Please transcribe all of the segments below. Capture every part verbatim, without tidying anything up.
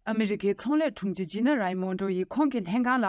ཨ་མི་རི་ཀའི་ཚོང་ལས་དྲུང་ཆེ་ཇི་ན་རའི་མོན་ཌོ་ཡིས་ཁོང་གི་ལྷན་ཁང་ལ།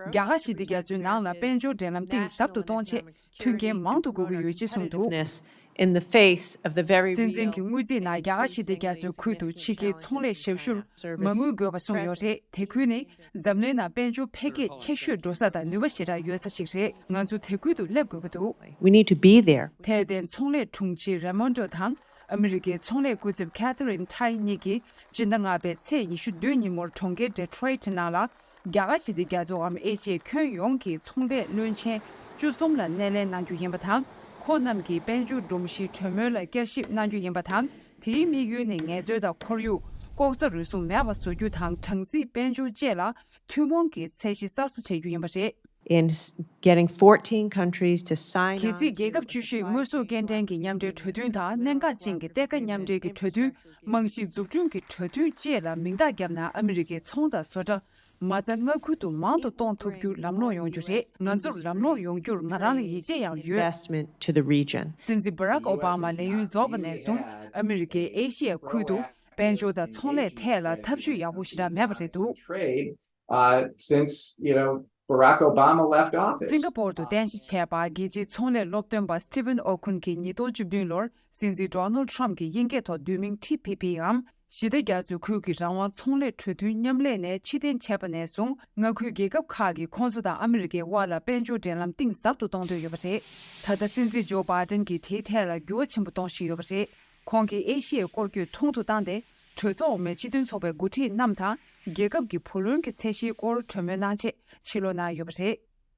རྒྱ་གར་ཞི་བདེ་རྒྱ་མཚོའི་ནང་ལ་དཔལ་འབྱོར་འབྲེལ་ལམ་གཏིང་ཟབ་ཏུ་གཏོང་ཆེད་མཐུན་རྐྱེན་མང་དུ་དགོས་ཀྱི་ཡོད་ཅེས་གསུངས་འདུག། In the face of the very སྲིད་འཛིན་གྱི་དངུལ་རྩིས་ནང་རྒྱ་གར་ཞི་བདེ་རྒྱ་མཚོའི་ཁུལ་དུ་ཕྱི་རྒྱལ་ཚོང་ལས་ཞབས་ཞུར་མ་དངུལ་དགོས་པ་གསུངས་ཡོད་རེད། དེ་ཁུལ་ནི་འཛམ་གླིང་ནང་དཔལ་འབྱོར་འཕེལ་རྒྱས་ཆེ་ཤོས་འགྲོ་ས་དང་ནུས་པ་ཞེ་དྲག་ཡོད་ས་ཞིག་རེད། ང་ཚོ་དེ་ཁུལ་དུ་སླེབས་དགོས་ཀྱི་འདུག། We need to be there. དེར་བརྟེན་ཚོང་ལས་དྲུང་ཆེ་རེ་མོན་ཌོ་དང་ཨ་མི་རི་ཀའི་ཚོང་ལས་སྐུ་ཚབ་ཁེ་ཐི་རིན་ཐའི་གཉིས་ཀྱིས་སྤྱི་ཟླ་ལྔ་པའི་ཚེས་ཉི་ཤུ་བདུན་ཉིན་མོར་གྲོང་ཁྱེར་ཌེ་ཊོ་རོའིཊ་ནང་ལ། རྒྱ་གར་ཞི་བདེ་རྒྱ་མཚོའམ་ཨེ་ཤི་ཡའི་ཁྱོན་ཡོངས་ཀྱི་ཚོང་ལས་བློན་ཆེན་བཅུ་གསུམ་ལ་སྣེ་ལེན་གནང་རྒྱུ་ཡིན་པ་དང་། ཁོང་རྣམས་ཀྱིས་དཔལ་འབྱོར་སྒྲོམ་གཞིའི་གྲོས་མོལ་ལ་བསྐྱར་ཞིབ་གནང་རྒྱུ་ཡིན་པ་དང་། དེའི་དམིགས་ཡུལ་ནི་ངལ་རྩོལ་དང་ཁོར་ཡུག། ལྐོག་ཟ་རུལ་སུངས་མེད་པ་བཟོ་རྒྱུ་དང་། གྲངས་རྩིས་དཔལ་འབྱོར་བཅས་ལ་ཐུན་མོང་གི་ཚད་གཞི་གསར་བཟོ་བྱ་རྒྱུ་ཡིན་པ་རེད། In s- getting fourteen countries to sign གལ་སྲིད་རྒྱལ་ཁབ་བཅུ་བཞིས་དངོས་ཟོག་སྐྱེལ་འདྲེན་གྱི་མཉམ་འབྲེལ་གྲོས་མཐུན་དང་། གནད་འགག་ཅན་གྱི་གཏེར་ཁ་མཉམ་འབྲེལ་གྱི་གྲོས་མཐུན། རྨང་གཞི་འཛུགས་སྐྲུན་གྱི་གྲོས་མཐུན་བཅས་ལ་མིང་རྟགས་བརྒྱབ་ན། ཨ་མི་རི་ཀའི་ཚོང་དང་བཟོ་གྲྭ་མ་རྩ་མངའ་ཁུལ་དུ་མང་དུ་གཏོང་ཐུབ་རྒྱུར་ལམ་ལྷོང་ཡོང་རྒྱུ་རེད། ང་ཚོར་ལམ་ལྷོང་ཡོང་རྒྱུར་ང་རང་ལ་ཡིད་ཆེས་ཡང་ཡོད། Investment to the region. སྲིད་འཛིན་བྷ་རག་ཨོ་བྷ་མ་ལས་ཡུན་རྫོགས་པ་ནས་བཟུང་ཨ་མི་རི་ཀས་ཨེ་ཤི་ཡ་ཁུལ་དུ་དཔལ་འབྱོར་དང་ཚོང་ལས་ཐད་ལ་ཐབས་ཇུས་ཡག་པོ་ཞེ་དྲག་མེད་པ་རེད་འདུག། Trade, uh, since, you know, Barack Obama left office. སིང་ག་པོར་དུ་རྟེན་གཞི་བྱས་པ་རྒྱལ་སྤྱིའི་ཚོང་ལས་སློབ་སྟོན་པ་སི་ཊི་ཝན་ཨོ་ཁུན་གྱིས་ཉིས་སྟོང་བཅུ་བདུན་ལོར་སྲིད་འཛིན་ཌོ་ནལ་ཌི་ཊརམ་ཕི་གྱི་དབྱིན་སྐད་ཐོག་བསྡུས་མིང་ཊི་ཕི་ཕིའམ་ཞི་བདེ་རྒྱ་མཚོའི་ཁུལ་གྱི་རང་དབང་ཚོང་ལས་གྲོས་མཐུན་མཉམ་ལས་ནས་ཕྱིར་འཐེན་བྱས་པ་ནས་བཟུང་མངའ་ཁུལ་རྒྱལ་ཁབ་ཁག་གིས་ཁོང་ཚོ་དང་ཨ་མི་རི་ཀའི་དབར་ལ་དཔལ་འབྱོར་འབྲེལ་ལམ་གཏིང་ཟབ་ཏུ་གཏོང་འདོད་ཡོད་པ་རེད། ད་ལྟ་སྲིད་འཛིན་ཇོ་བྷའི་ཏན་གྱིས་དེའི་ཐད་ལ་འགྱུར་བ་ཆེན་པོ་གཏོང་བཞིན་ཡོད་པ་རེད། ཁོང་གིས་ཨེ་ཤི་ཡའི་སྐོར་སྐྱོད་ཐུང་དུ་བཏང་སྟེ། གྲོས་ཚོགས་འོག་མའི་སྤྱི་མཐུན་ཚོགས་པའི་འགོ་ཁྲིད་རྣམས་དང་རྒྱལ་ཁབ་ཀྱི་བུ་ལོན་གྱི་ཚད་གཞིའི་སྐོར་གྲོས་མོལ་གནང་ཆེད་ཕྱིར་ལོག་གནང་ཡོད་པ་རེད།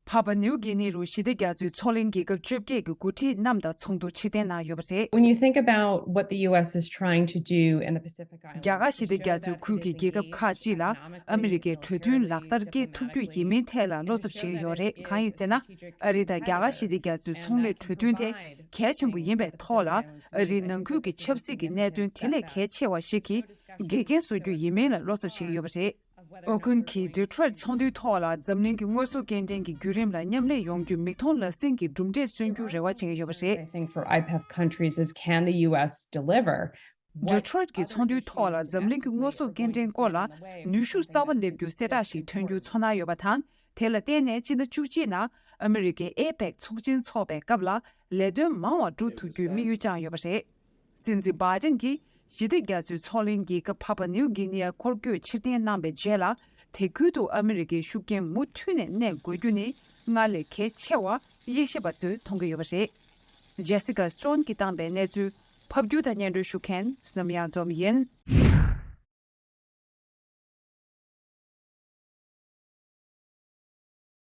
ཕ་པ་ནིའུ་གྷི་ནི་རུ་ཞི་བདེ་རྒྱ་མཚོའི་མཚོ་གླིང་རྒྱལ་ཁབ་བཅོ་བརྒྱད་ཀྱི་འགོ་ཁྲིད་རྣམས་དང་ཚོགས་འདུར་ཕྱིར་འཐེན་གནང་ཡོད་པ་རེད། When you think about what the U S is trying to do in the Pacific Islands, རྒྱ་གར་ཞི་བདེ་རྒྱ་མཚོའི་ཁུལ་གྱི་རྒྱལ་ཁབ་ཁག་ཅིག་ལ་ཨ་མི་རི་ཀའི་གྲོས་མཐུན་ལག་བསྟར་སྐྱེལ་ཐུབ་རྒྱུ་ཡིན་མིན་ཐད་ལ་བློ་འཚབ་བྱེད་ཀྱི་ཡོད་རེད། གང་ཡིན་ཟེར་ན། ཨ་རི་དང་རྒྱ་གར་ཞི་བདེ་རྒྱ་མཚོའི་ཚོང་ལས་གྲོས་མཐུན་དེ་གལ་ཆེན་པོ་ཡིན་པའི་ཐོག་ལ། ཨ་རིའི་ནང་ཁུལ་གྱི་ཆབ་སྲིད་ཀྱི་གནད་དོན་དེ་ལས་གལ་ཆེ་བ་ཞིག་གི་འགལ་རྐྱེན་བཟོ་རྒྱུ་ཡིན་མིན་ལ་བློ་འཚབ་བྱེད་ཀྱི་ཡོད་པ་རེད། ཨོ་ཁུན་གྱིས་ཌི་ཊོ་རོའིཊ་ཚོགས་འདུའི་ཐོག་ལ་འཛམ་གླིང་གི་དངོས་ཟོག་སྐྱེལ་འདྲེན་གྱི་བརྒྱུད་རིམ་ལ་མཉམ་ལས་ཡོང་རྒྱུའི་མིག་མཐོང་ལག་ཟིན་གྱི་གྲུབ་འབྲས་སོན་རྒྱུར་རེ་བ་བྱེད་ཀྱི་ཡོད་པ་རེད། I think for IPEF countries is can the U S deliver? ཌི་ཊོ་རོའིཊ་ཀྱི་ཚོགས་འདུའི་ཐོག་ལ་འཛམ་གླིང་གི་དངོས་ཟོག་སྐྱེལ་འདྲེན་སྐོར་ལ་ནུས་ཤུགས་གསར་པ་སླེབས་རྒྱུ་གསལ་བསྒྲགས་ཤིག་ཐོན་རྒྱུའི་ཚོར་སྣང་ཡོད་པ་དང་། དེ་ལ་བརྟེན་ནས་སྤྱི་ཟླ་བཅུ་གཅིག་ནང་ཨ་མི་རི་ཀའི་ཨེ་པེག་ཚོགས་ཆེན་འཚོགས་པའི་སྐབས་ལ་ལས་དོན་མང་བ་བསྒྲུབ་ཐུབ་རྒྱུའི་དམིགས་ཡུལ་བཅངས་ཡོད་པ་རེད། སྲིད་འཛིན་བྷའི་ཏན་གྱིས་ཞི་བདེ་རྒྱ་མཚོའི་མཚོ་གླིང་རྒྱལ་ཁབ་ཕ་པ་ནིའུ་གྷི་ནི་ཡར་འཁོར་སྐྱོད་ཕྱིར་འཐེན་གནང་པའི་རྗེས་ལ། དེ་ཁུལ་དུ་ཨ་མི་རི་ཀའི་ཤུགས་རྐྱེན་མུ་མཐུད་ནས་གནས་དགོས་རྒྱུ་ནི་སྔར་ལས་གལ་ཆེ་བ་དབྱེ་ཞིབ་པ་ཚོས་མཐོང་གི་ཡོད་པ་རེད། ཇེ་སི་ཀ་སི་ཊོན་གྱིས་བཏང་པའི་གནས་ཚུལ་ཕབ་སྒྱུར་དང་སྙན་སྒྲོན་ཞུ་མཁན་བསོད་ནམས་གཡང་འཛོམས་ཡིན།